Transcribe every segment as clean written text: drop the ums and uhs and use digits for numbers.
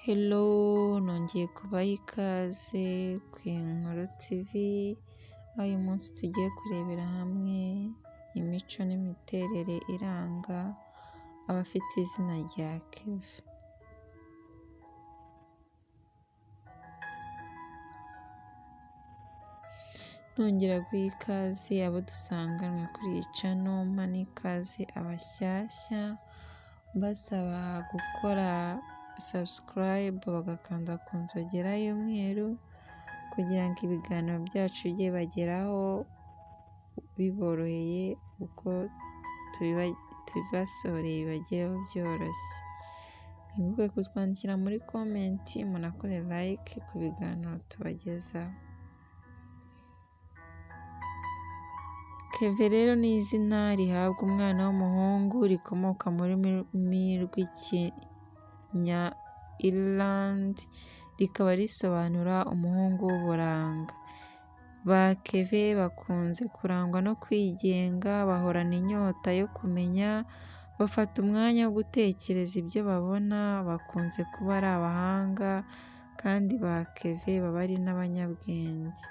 Hello nongeye kubaha ikaze ku Inkuru TV, aho uyu munsi tugiye kurebera hamwe imico n'imiterere iranga abafite izina rya Kevin. Nongera guha ikaze abo dusanganwe kuri iyi channel, mpa n'ikaze abashyashya, mbasaba gukora subscribe bagakanda ku nzogera y'umweru kugira ngo ibiganiro byacu bijye bibageraho biboroheye, uko tubibasohoreye bibagereho byoroshye. Mwibuke kutwandikira muri comment, munakore like ku biganiro tubagezaho. Kevin rero ni izina rihabwa umwana w'umuhungu rikomoka mu rurimi rw'Ikinya-Ireland, rikaba risobanura umuhungu w'uburanga. Ba Kevin bakunze kurangwa no kwigenga, bahorana inyota yo kumenya, bafata umwanya wo gutekereza ibyo babona, bakunze kuba ari abahanga kandi ba Kevin baba ari n'abanyabwenge.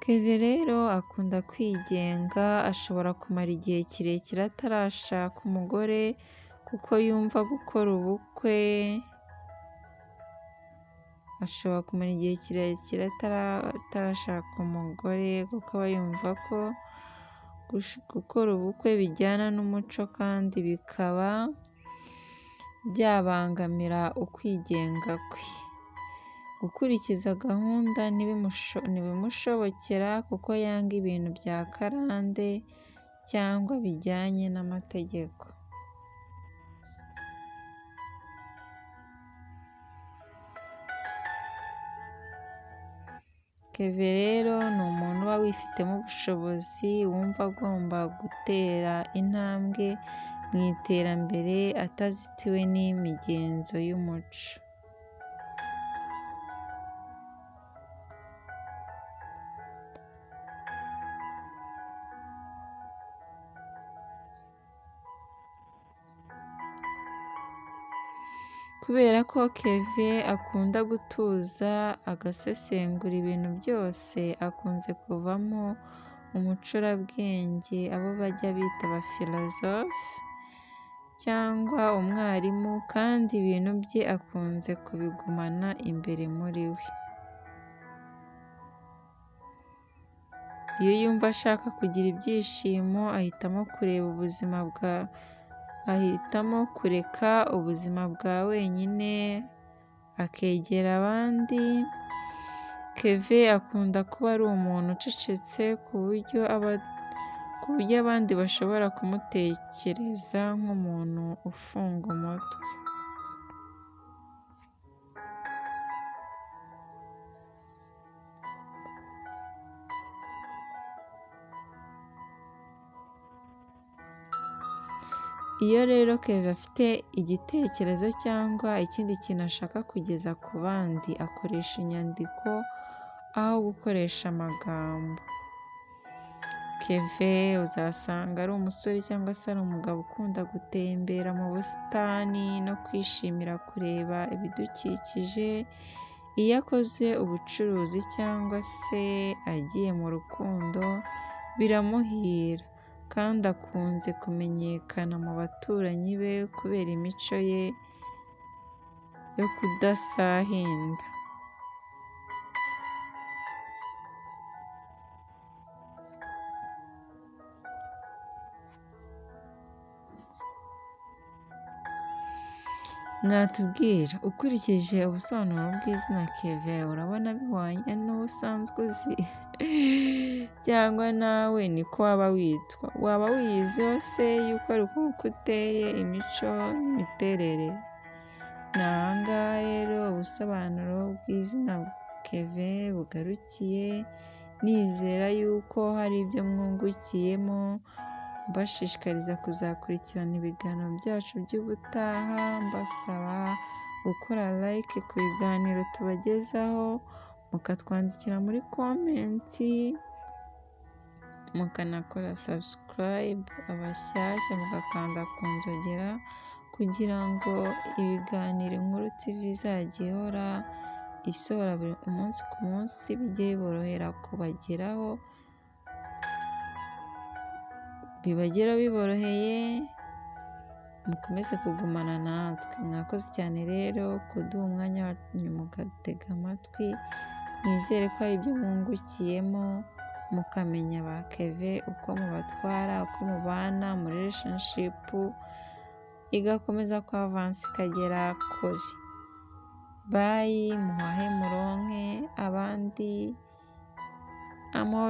Kevin rero akunda kwigenga, ashobora kumara igihe kirekire atarashaka umugore kuko yumva gukora ubukwe, ashobora kumara igihe kirekire atarashaka umugore kuko aba yumva ko gukora ubukwe bijyana n'umuco kandi bikaba byabangamira ukwigenga kwe. Gukurikiza gahunda ntibimushobokera kuko yanga ibintu bya karande cyangwa bijyanye n'amategeko. Kevin rero ni umuntu uba wifitemo ubushobozi, wumva agomba gutera intambwe mu iterambere atazitiwe n'imigenzo y'umuco. Kubera ko Kevin akunda gutuza agasesengura ibintu byose, akunze kuvamo umucurabwenge abo bajya bita abafilozofe cyangwa umwarimu, kandi ibintu bye akunze kubigumana imbere muri we. Iyo yumva ashaka kugira ibyishimo, ahitamo kureka ubuzima bwa wenyine akegera abandi. Kevin akunda kuba ari umuntu ucecetse ku buryo abandi bashobora kumutekereza nk'umuntu ufunga umutwe. Iyo rero Kevin afite igitekerezo cyangwa ikindi kintu ashaka kugeza ku bandi, akoresha inyandiko aho gukoresha amagambo. Kevin uzasanga ari umusore cyangwa se ari umugabo ukunda gutembera mu busitani no kwishimira kureba ibidukikije. Iyo akoze ubucuruzi cyangwa se agiye mu rukundo biramuhira, kandi akunze kumenyekana mu baturanyi be kubera imico ye yo kudasahinda. Mwatubwira ukurikije ubusobanuro bw'izina Kevin, urabona bihwanye n'uwo usanzwe uzi cyangwa nawe niko waba witwa? Waba wiyiziho se yuko ari uko uteye, imico n'imiterere? Ni aha ngaha rero ubusobanuro bw'izina Kevin bugarukiye, nizera yuko hari ibyo mwungukiyemo, mbashishikariza kuzakurikirana ibiganiro byacu by'ubutaha, mbasaba gukora like ku biganiro tubagezaho, mukatwandikira muri comment, mukanakora subscribe, abashyashya mugakanda ku nzogera kugira ngo ibiganiro Inkuru TV izajya ihora isohora buri umunsi ku munsi bijye biborohera kubageraho, bibagereho biboroheye, mukomeze kugumana natwe. Mwakoze cyane rero kuduha umwanya wanyu mugatega amatwi, nizere ko hari ibyo mwungukiyemo, mukamenya ba Kevin uko mubatwara, uko mubana muri relationship, igakomeza kwavansa ikagera kure. Bye, muhahe muronke, abandi amahoro.